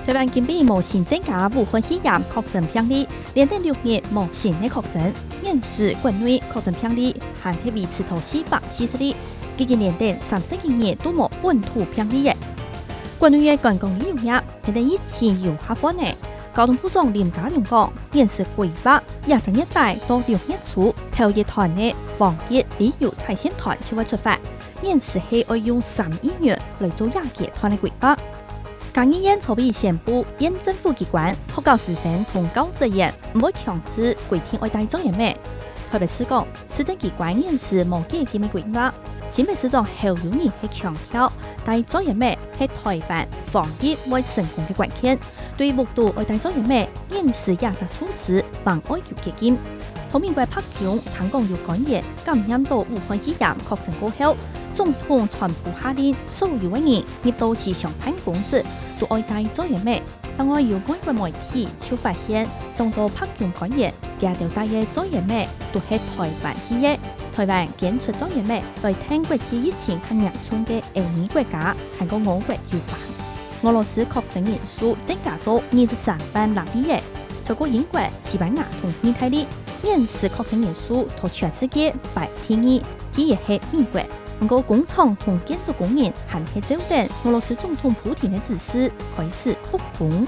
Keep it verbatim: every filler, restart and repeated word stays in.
臺灣今晡日無新增加武漢肺炎確診病例，連等六日無新个確診。現時國內確診病例還係維持在四百四十例，已經連等三十一日都無本土病例了。國內个觀光旅遊業，現等疫情有下放了。交通部長林佳龍講，現時規劃這隻月底到六月初頭一團个防疫旅遊在線團就會出發。 現時係愛用三億元來做這階段个規劃。嘉義縣昨晡宣布，縣政府機關、學校師生同教職員毋會強制規定愛戴嘴掩仔。臺北市講，市政機關現時無既定个規劃。新北市長侯友宜係強調，戴嘴掩仔係臺灣防疫會成功个關鍵。 對屋肚愛戴嘴掩仔，現時這隻措施還愛有改進。在美國柏宮聽講有官員感染到武漢肺炎確診過後，總統宣布下令所有个人入到首相辦公室都愛戴嘴掩仔。另外有外國媒體就發現，當多柏宮官員佢兜戴个嘴掩仔都係臺灣製个。臺灣捐出嘴掩仔來替國際疫情較嚴重个歐美國家，還過俄國有幫。 俄羅斯確診人數增加到二十三萬零例了，超過英國、西班牙同義大利。現時確診人數在全世界排第二，第一係美國。毋過工廠同建築工人還係照等俄羅斯總統普京个指示開始復工。